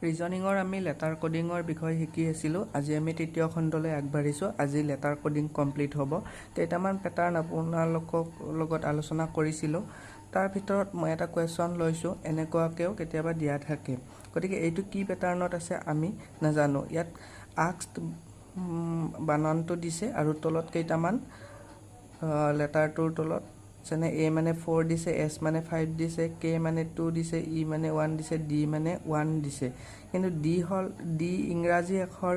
ৰিজনিঙৰ আমি লেটাৰ ক'ডিঙৰ বিষয়ে শিকি আছিলোঁ। আজি আমি তৃতীয় খণ্ডলৈ আগবাঢ়িছোঁ। আজি লেটাৰ ক'ডিং কমপ্লিট হ'ব। কেইটামান পেটাৰ্ণ আপোনালোকক লগত আলোচনা কৰিছিলোঁ। তাৰ ভিতৰত মই এটা কুৱেশ্যন লৈছোঁ। এনেকুৱাকৈও কেতিয়াবা দিয়া থাকে। গতিকে এইটো কি পেটাৰ্ণত আছে আমি নাজানো। ইয়াত আক্স বানানটো দিছে আৰু তলত কেইটামান লেটাৰটোৰ তলত, যেনে এ মানে ফ'ৰ দিছে, এছ মানে ফাইভ দিছে, কে মানে টু দিছে, ই মানে ওৱান দিছে, ডি মানে ওৱান দিছে। কিন্তু ডি হ'ল ডি ইংৰাজী আখৰ।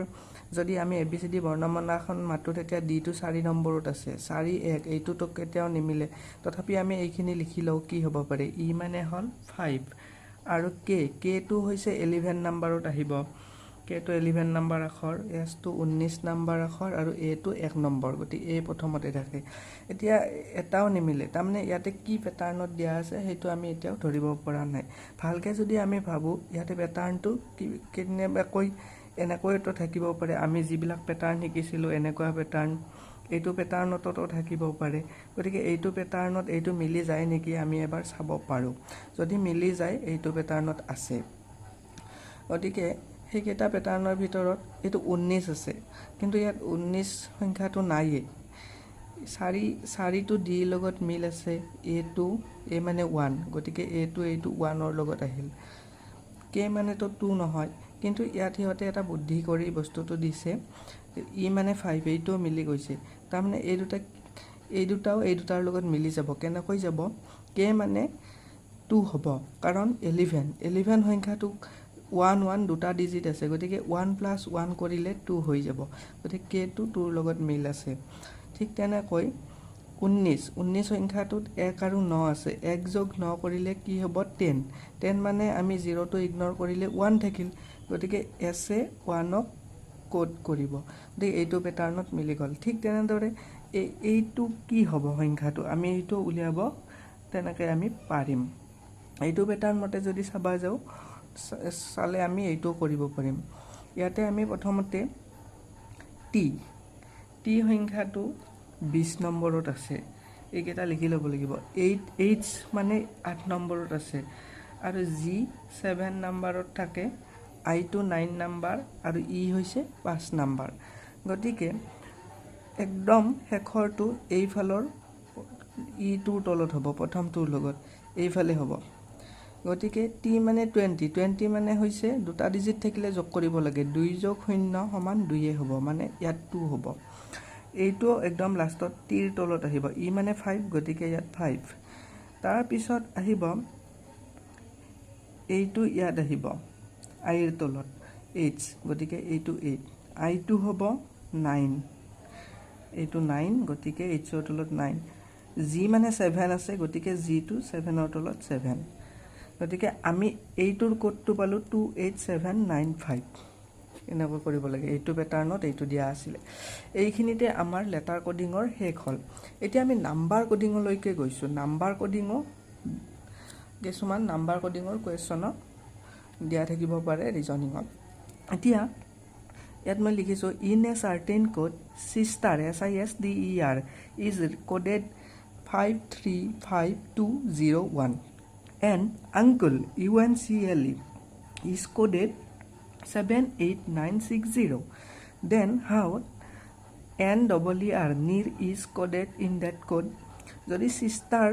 যদি আমি এ বি চি ডি বৰ্ণমালাখন মাতোঁ, তেতিয়া ডিটো 4 নম্বৰত আছে, 4, 1। এইটোতো কেতিয়াও নিমিলে। তথাপি আমি এইখিনি লিখি লওঁ, কি হ'ব পাৰে। ই মানে হ'ল ফাইভ আৰু কে, কেটো হৈছে 11 নাম্বাৰত আহিব। কেটো 11 নাম্বাৰ আখৰ, এছটো 19 নাম্বাৰ আখৰ আৰু এটো 1 নম্বৰ। গতিকে এ প্ৰথমতে থাকে। এতিয়া এটাও নিমিলে। তাৰমানে ইয়াতে কি পেটাৰ্ণত দিয়া আছে, সেইটো আমি এতিয়াও ধৰিব পৰা নাই। ভালকৈ যদি আমি ভাবোঁ, ইয়াতে পেটাৰ্ণটো কি কেনেবাকৈ এনেকৈতো থাকিব পাৰে। আমি যিবিলাক পেটাৰ্ণ শিকিছিলোঁ, এনেকুৱা পেটাৰ্ণ, এইটো পেটাৰ্ণতো থাকিব পাৰে। গতিকে এইটো পেটাৰ্ণত এইটো মিলি যায় নেকি আমি এবাৰ চাব পাৰোঁ। যদি মিলি যায়, এইটো পেটাৰ্ণত আছে। গতিকে সেইকেইটা পেটাৰ্ণৰ ভিতৰত এইটো 19 আছে, কিন্তু ইয়াত 19 সংখ্যাটো নায়েই। চাৰি, চাৰিটো ডিৰ লগত মিল আছে। এটো, এ মানে ওৱান, গতিকে এটো এইটো ওৱানৰ লগত আহিল। কে মানেতো টু নহয়। কিন্তু ইয়াত সিহঁতে এটা বুদ্ধি কৰি বস্তুটো দিছে। ই মানে ফাইভ, এইটোও মিলি গৈছে। তাৰমানে এই দুটা, এই দুটাও এই দুটাৰ লগত মিলি যাব। কেনেকৈ যাব? কে মানে টু হ'ব, কাৰণ 11, 11 সংখ্যাটোক ওৱান ওৱান দুটা ডিজিট আছে। গতিকে ওৱান প্লাছ ওৱান কৰিলে টু হৈ যাব। গতিকে কেটো টুৰ লগত মিল আছে। ঠিক তেনেকৈ 19, 19 সংখ্যাটোত এক আৰু ন আছে। এক যোগ ন কৰিলে কি হ'ব? 10। 10 মানে আমি জিৰ'টো ইগন'ৰ কৰিলে ওৱান থাকিল। গতিকে এছে ওৱানক ক'ড কৰিব। গতিকে এইটো পেটাৰ্ণত মিলি গ'ল। ঠিক তেনেদৰে এইটো কি হ'ব সংখ্যাটো, আমি এইটো উলিয়াব তেনেকৈ আমি পাৰিম। এইটো পেটাৰ্ণ মতে যদি চাব যাওঁ, চালে আমি এইটোও কৰিব পাৰিম। ইয়াতে আমি প্ৰথমতে টি, টি সংখ্যাটো 20 নম্বৰত আছে। এইকেইটা লিখি ল'ব লাগিব। এইট, এইচ মানে 8 নম্বৰত আছে আৰু জি 7 নাম্বাৰত থাকে, আইটো 9 নাম্বাৰ আৰু ই হৈছে 5 নাম্বাৰ। গতিকে একদম শেষৰটো এইফালৰ ইটোৰ তলত হ'ব, প্ৰথমটোৰ লগত এইফালে হ'ব। গতিকে টি মানে 20। 20 মানে হৈছে দুটা ডিজিট থাকিলে যোগ কৰিব লাগে। দুই যোগ শূন্য সমান দুয়ে হ'ব, মানে ইয়াত টু হ'ব। এইটো একদম লাষ্টত টিৰ তলত আহিব। ই মানে ফাইভ, গতিকে ইয়াত ফাইভ। তাৰপিছত আহিব এইটো, ইয়াত আহিব আইৰ তলত এইচ, গতিকে এইটো এইট। আইটো হ'ব নাইন, এইটো নাইন, গতিকে এইচৰ তলত নাইন। জি মানে ছেভেন আছে, গতিকে জিটো ছেভেনৰ তলত ছেভেন। গতিকে আমি এইটোৰ ক'ডটো পালোঁ 28795। এনেকৈ কৰিব লাগে। এইটো পেটাৰ্ণত এইটো দিয়া আছিলে। এইখিনিতে আমাৰ লেটাৰ ক'ডিঙৰ শেষ হ'ল। এতিয়া আমি নাম্বাৰ ক'ডিঙলৈকে গৈছোঁ। নাম্বাৰ ক'ডিঙো কিছুমান নাম্বাৰ ক'ডিঙৰ কুৱেশ্যনো দিয়া থাকিব পাৰে ৰিজনিঙত। এতিয়া ইয়াত মই লিখিছোঁ, in a certain code, sister, S I S D E R, is coded 535201 and uncle, U N C L E, is coded 78960. Then how N double E R, neer, is coded in that code? যদি sister,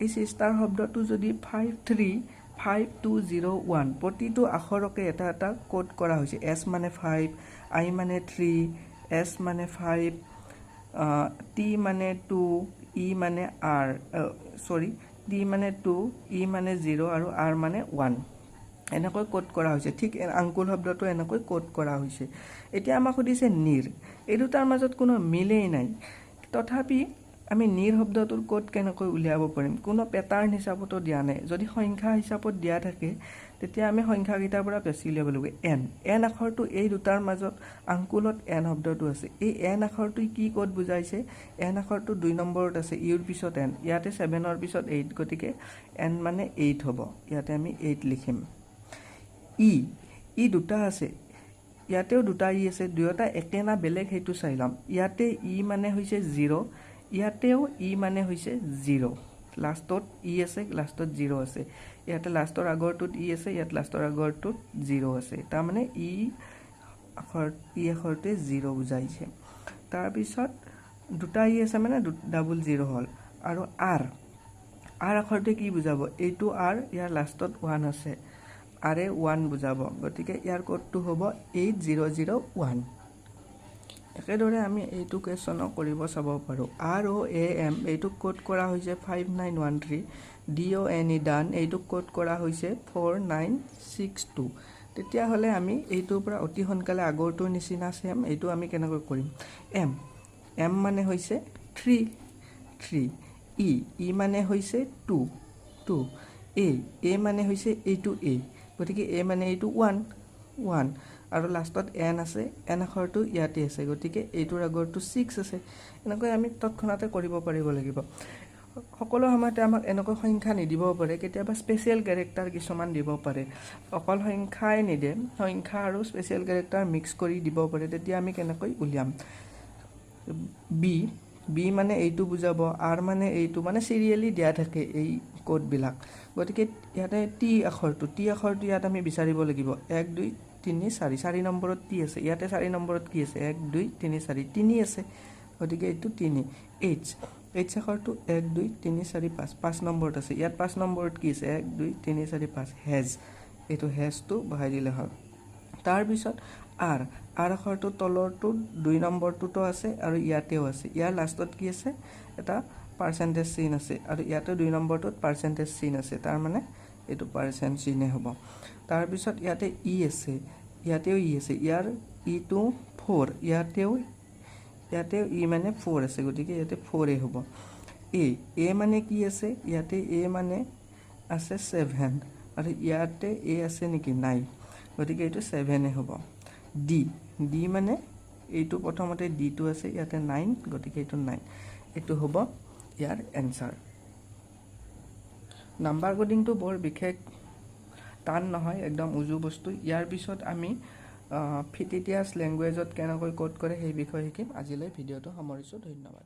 এই sister শব্দটো যদি 535201, প্ৰতিটো আখৰকে এটা এটা code কৰা হৈছে। S মানে ফাইভ, আই মানে থ্ৰী, এছ মানে ফাইভ, টি মানে টু, ই মানে আৰ, চৰি, টি মানে টু, ই মানে জিৰ' আৰু আৰ মানে ওৱান, এনেকৈ কোড কৰা হৈছে। ঠিক আংকুল শব্দটো এনেকৈ কোড কৰা হৈছে। এতিয়া আমাক সুধিছে নিৰ। এই দুটাৰ মাজত কোনো মিলেই নাই। তথাপি আমি নিৰ শব্দটোৰ ক'ড কেনেকৈ উলিয়াব পাৰিম? কোনো পেটাৰ্ণ হিচাপতো দিয়া নাই। যদি সংখ্যা হিচাপত দিয়া থাকে, তেতিয়া আমি সংখ্যাকেইটাৰ পৰা বেছি উলিয়াব লাগিব। এন, এন আখৰটো এই দুটাৰ মাজত আংকুলত এন শব্দটো আছে। এই এন আখৰটোৱে কি ক'ড বুজাইছে? এন আখৰটো 2 নম্বৰত আছে, ইউৰ পিছত এন। ইয়াতে ছেভেনৰ পিছত এইট, গতিকে এন মানে এইট হ'ব। ইয়াতে আমি এইট লিখিম। ই, ই দুটা আছে, ইয়াতেও দুটা ই আছে। দুয়োটা একে না বেলেগ সেইটো চাই ল'ম। ইয়াতে ই মানে হৈছে জিৰ', ইয়াতেও ই মানে হৈছে জিৰ'। লাষ্টত ই আছে, লাষ্টত জিৰ' আছে। ইয়াতে লাষ্টৰ আগৰটোত ই আছে, ইয়াত লাষ্টৰ আগৰটোত জিৰ' আছে। তাৰমানে ই আখৰটোৱে জিৰ' বুজাইছে। তাৰপিছত দুটা ই আছে মানে ডাবল জিৰ' হ'ল। আৰু আৰ আখৰটোৱে কি বুজাব? এইটো আৰ, ইয়াৰ লাষ্টত ওৱান আছে, আৰে ওৱান বুজাব। গতিকে ইয়াৰ কোডটো হ'ব 8001। একেদৰে আমি এইটো কুৱেশ্যনো কৰিব চাব পাৰোঁ। ROAM এইটোক কোড কৰা হৈছে 5913। DONE ডান এইটোক কোড কৰা হৈছে 4962। তেতিয়াহ'লে আমি এইটোৰ পৰা অতি সোনকালে আগৰটোৰ নিচিনা ছেম এইটো আমি কেনেকৈ কৰিম? এম মানে হৈছে 3 3, ই মানে হৈছে 2 2, এ মানে হৈছে এইটো এ, গতিকে এ মানে এইটো 1 1, আৰু লাষ্টত এন আছে, এন আখৰটো ইয়াতে আছে, গতিকে এইটোৰ আগৰটো 6 আছে। এনেকৈ আমি তৎক্ষণাতে কৰিব পাৰিব লাগিব। সকলো সময়তে আমাক এনেকৈ সংখ্যা নিদিবও পাৰে, কেতিয়াবা স্পেচিয়েল কেৰেক্টাৰ কিছুমান দিব পাৰে। অকল সংখ্যাই নিদিয়ে, সংখ্যা আৰু স্পেচিয়েল কেৰেক্টাৰ মিক্স কৰি দিব পাৰে। তেতিয়া আমি কেনেকৈ উলিয়াম? বি মানে এইটো বুজাব, আৰ মানে এইটো, মানে চিৰিয়েলি দিয়া থাকে এই কোডবিলাক। গতিকে ইয়াতে টি আখৰটো ইয়াত আমি বিচাৰিব লাগিব। 1 2 3 4, 4 নম্বৰত টি আছে, ইয়াতে 4 নম্বৰত কি আছে? 1 2 3 4, 3 আছে, গতিকে এইটো 3। এইচ আখৰটো 1 2 3 4 5, 5 নম্বৰত আছে, ইয়াত 5 নম্বৰত কি আছে? 1 2 3 4 5, হেজ, এইটো হেজটো বহাই দিলে হ'ল। তাৰপিছত আৰ আখৰটো তলৰটো 2 নম্বৰটোতো আছে আৰু ইয়াতেও আছে। ইয়াৰ লাষ্টত কি আছে? এটা পাৰ্চেণ্টেজ চিন আছে, আৰু ইয়াতে 2 নম্বৰটোত পাৰ্চেণ্টেজ চিন আছে, তাৰমানে এইটো পাৰ্চেণ্ট চিনে হ'ব। তাৰপিছত ইয়াতে ই আছে, ইয়াতেও ই আছে, ইয়াৰ ইটো 4, ইয়াতেও ই মানে 4 আছে, গতিকে ইয়াতে 4 হ'ব। এ মানে কি আছে? ইয়াতে এ মানে আছে 7, আৰু ইয়াতে এ আছে নেকি? নাই, গতিকে এইটো 7 হ'ব। ডি মানে এইটো প্ৰথমতে ডিটো আছে, ইয়াতে 9, গতিকে এইটো 9, এইটো হ'ব ইয়াৰ এনচাৰ। নাম্বাৰ কোডিংটো বৰ বিশেষ টান নহয়, একদম উজু বস্তু। ইয়াৰ পিছত আমি ফিটিটিয়াছ লেংগুৱেজত কেনেকৈ কোড কৰে সেই বিষয়ে শিকিম। আজিলৈ ভিডিঅ'টো সামৰিছোঁ, ধন্যবাদ।